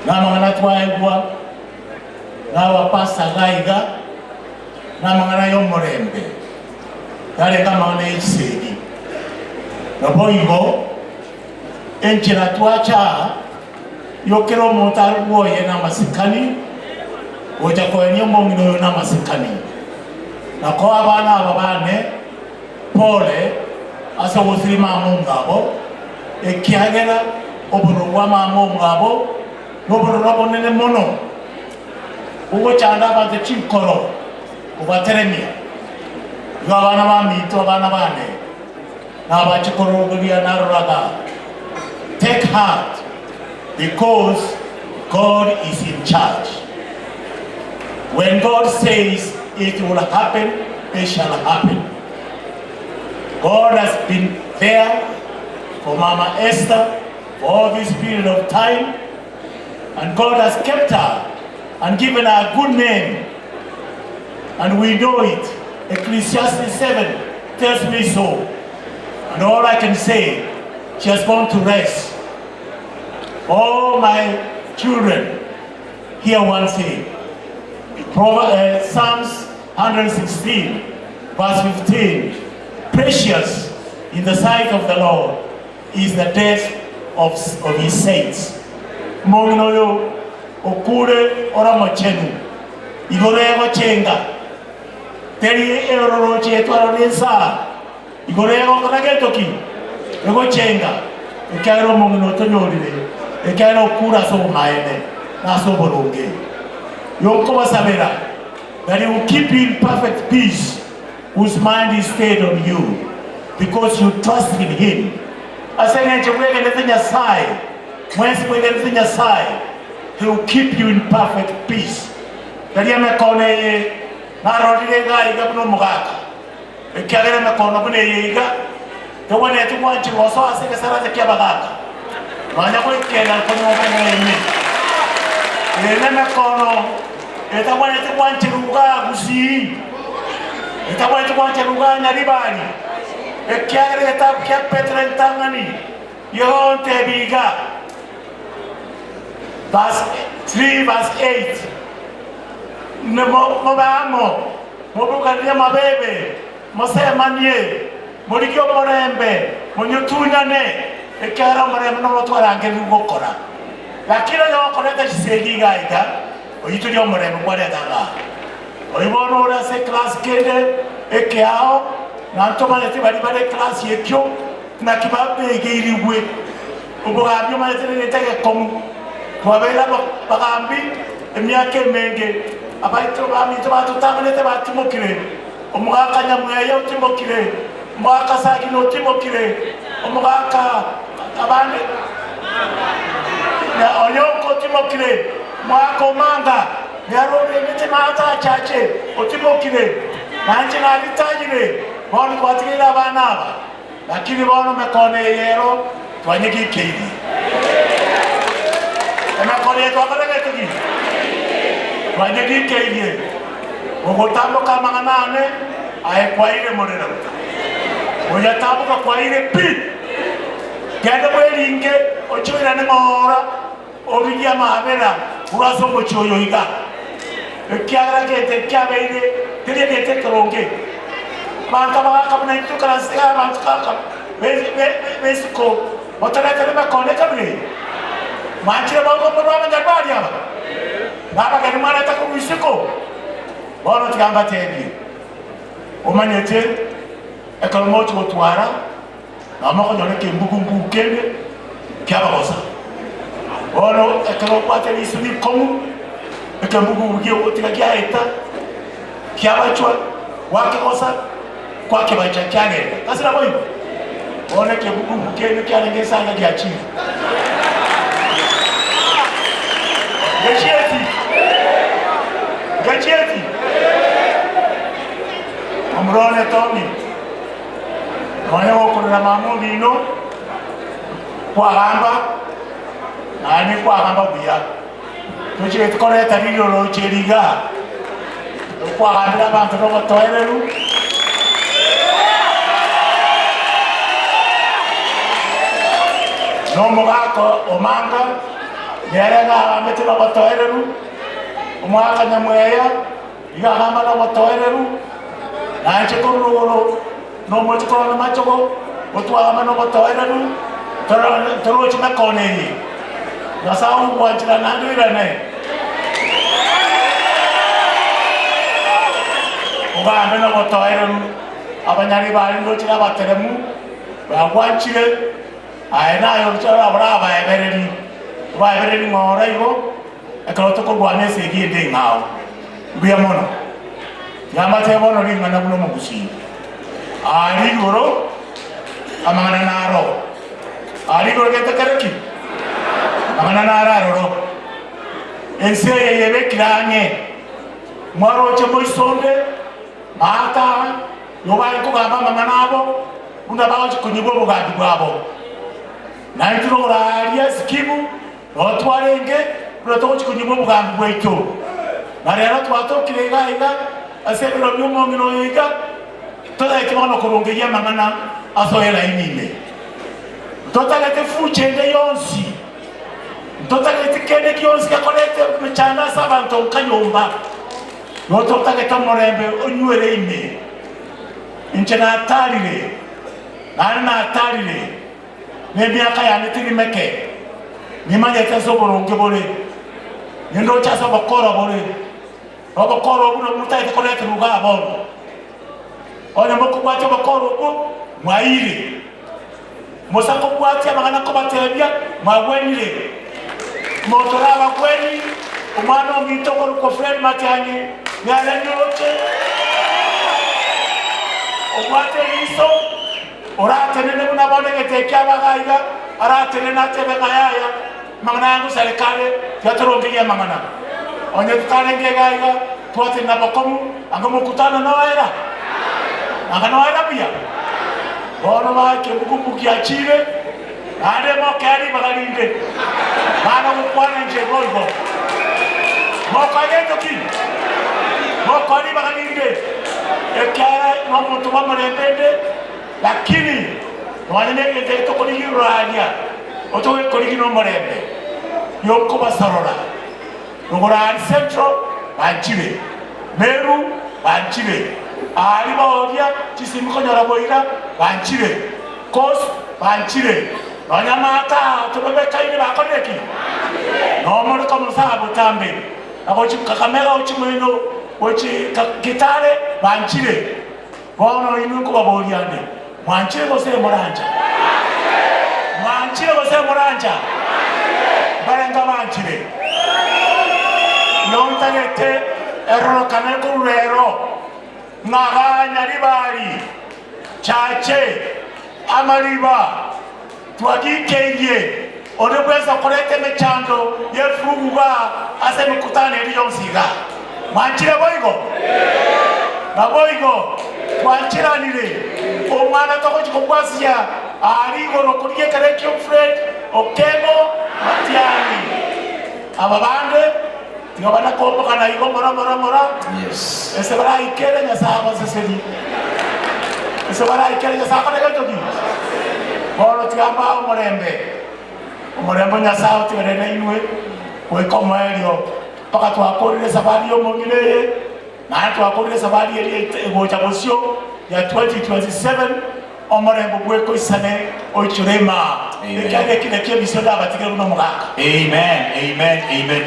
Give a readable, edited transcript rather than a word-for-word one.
Namang'ana twaegwa nabapastor iga iga, namang'ana y'omorembe, tarenge amang'ana ye chisegi. Naboigo enchera twacha aa, yo kera omonto are bwoye namasikani, gocha koenia omong'ina oyo namasikani, na koa abana aba bane pole ase ogosirima mama omwabo, ekiagera obororo bwa mama omwabo nobororo obonene mono, bogochanda abanto chinkoro, kobateremia. Igo abana baminto, abana bane, nabache kororogeria naroraga, Take heart, because God is in charge. When God says it will happen, it shall happen. God has been there for Mama Esther for all this period of time, and God has kept her and given her a good name, and we know it. Ecclesiastes 7 tells me so. And all I can say, she has gone to rest. All my children, hear one thing. Proverbs, uh, Psalms 116, verse 15. Precious in the sight of the Lord is the death of, of his saints. Mong'ina oyo okure ore omochenu, igoro egochenga, teri eroroche etwaro nensaa, igoro egokora gento ki? Egochenga, ekiagera omong'ina otonyorire, ekiagera okure ase obomaene na ase oboronge. Yokobasabera that he will keep you in perfect peace whose mind is stayed on you, because you trust in him. Ase engencho mwegenete Nyasae, mwensi mwegenete Nyasae, he will keep you in perfect peace. Tari emekono eye narorire iga iga buna omogaka, ekiagera emekono buna eye iga tegwenereti gwancherwa gosoa ase egesarate ki'abagaka, nonya goikera konywa eng'ina ime. Eye nemekono etagwenereti gwancherwa igaa Gusii, etagwenereti gwancherwa igaa Nyaribari, ekiagera egetabu kia Petero entang'ani gegontebia iga, Verse 3 verse 8, Mobe amo, mobukanerie amabebe, Mosemanie, morigie omorembe, monyotunyane, ekiagera omorembe noro twarangerigwe gokora. Lakini oyokoreta chisegi iga iga, oyio tori omorembe kwareta igaa. Oyio bono ore ase eclass kende ekeao, na ntomanyeti baria bare eclass ekio naki babegeirigwe. Obogambi omanyete negento egekong'u. Twabeire abagambi emiaka emenge, abaito baminto batotang'anete batimokire. Omogaka Nyamweya otimokire, omogaka Sagini otimokire, omogaka abande na Oyonka otimokire, omogaka Omanga nere orengete maate achache otimokire, nainche naritayire, bono twatigeire abana aba. Lakini bono mekono eye ero twanyegikeirie. Emekono eye twakoregete ki? Twanyegikeirie. Ogotamboka amang'ana ane, aye kwaeire morero. Oyatamboka kwaeire pi. Genda bweringe oche oirane ng'ora origie amaabera korwa ase omochie oyo iga, ekiagera gento eki kiabeire teri egento ekeronge. Abanto abagaaka buna intwe toikaranse iga abanto kaka b'isiko bataretire emekono ekabira eye. Mwanchire boigo morue abanyarwari aba, na abageni mwareta korwa isiko? Bono tiga mbatebie, omanyete ekero mochia gotwara Nabo mokonyora ekembugu-mbugu kende kiabagosa. Bono ekero obwate riiso rikong'u, ekembugu-mbugu kiogotiga kiaeta, kiabachwa, gwakegosa, gwakebacha kiagenda. Ase naboigo, bono ekembugu-mbugu kende kiarenge esanga giachire. Ngechieti? Ngechieti? Omurone Tommy. Nonya gokorera mama omino, kwagamba, naende kwagamba buya. Tochigeti koreta riroroche eri igaa, okwagambera abanto nobotoereru. Nomogaka omanga. Nere nagambete nobotoereru, omwaka nyamweya iga agamba nobotoereru, na inche korwa rogoro nomochie korwa namachogo, gotwagamba nobotoereru, toroche mekono eye. Nyasae ogwanchera naende oirane. Ogambe nobotoereru, abanyaribari ndoche nabateremu, bagwanchire. Aye naye oroche orabaebererie, obaebererie ng'a ore igo, ekero tokorwana esegi ende eng'ao. Mbuya mono. Tiga mbatebie bono ring'ana buna omogusii. Aaria igoro amang'ana naro. Aaria igoro gento kere ki? Amang'ana naro aroro. Ense eye yebekire ang'e. Mwaroche moisonde, maate aa, nigo bare kogamba amang'ana abo. Buna bagochia konyigwa obogambi bwabo. Na intwe noraria Sikimu, noo twarenge, buna togochia konyigwa obogambi bwaito. Na rero twatokire iga iga ase ebiro bi'omong'ina oyo iga, totagete bono korongeyia amang'ana ase elaini ime. Ntotagete fucha ende yonsi, ntotageti kende gionsi gekorete emechando ase abanto nka nyomba, nigo totagete omorembe onywere ime. Inche natarire, naende natarire, na emiaka yane teri meke. Nimanyete ase oboronge bore, nindoche ase obokora bore, na obokora obwo nabwo motagete koreterwa igaa bono. Onye mokobwatia obokora obwo, mwaeire. Musa kobwatia amang'ana kobatebia, Mwagwenire. Omonto orabagweni, omwana ominto okorokwa Fred Matiang'i, nere nyoche, obwate eriso, oratenene buna bono egete ekiabaga aiga, aratenene atebe ng'a yaya, amang'ana aya ngosareka are, tiga torongerie amang'ana. Onye totarenge iga iga, twatenena bokong'u, anga omokutano noera, anga noera buya. Bono baake ebuku giachiire, naende mokea ribaga rinde, mana gokwana inche boigo. Mokoa gento ki? Mokoa ribaga rinde, ekiagera nomonto bw'omorembe inde, lakini nonya negento eke tokorigia roraria, otogekorigia nomorembe, yokobasorora. Rogoro aria Central banchire, Meru banchire, aria baoria chisimi konyora boira banchire, Coast banchire, nonya amato aa tobabekaine bakorire ki? Nomore komosaa botambe na gochi Kakamega gochi Moino gochi Kitale banchire. Bono inwe nkobaboria nde, mwanchire gose morancha? Mwanchire gose morancha? Mbarenge abanchire? Nontagete erorokane korwa rero, ng'a abanyaribari, chache, amariba, twagikeirie onde bwensi okoreta emechando y'efurugu igaa ase emekutano eria yonsi igaa. Mwanchire boigo? Naboigo twancheranire omwana togochia kobwasia aaria igoro korigia ekero ekio Fred Okemo Matiang'i. Aba bande tiga bana kombokana igo ng'ora ng'ora ng'ora ase baraikere Nyasae abasesenie. Ase baraikere Nyasae akore gento ki? Bono tiga mbae omorembe, omorembe o Nyasae otigare nainwe goika omoerio. Mpaka twakorire esafari y'omong'ina eye, naende twakorire esafari eria egocha bosio ya 2027, omorembe bw'ekoisane oichore imaa. Amen. Ekiagera eki nakio emisio ndabatigere buna omogaka. Amen, amen, amen.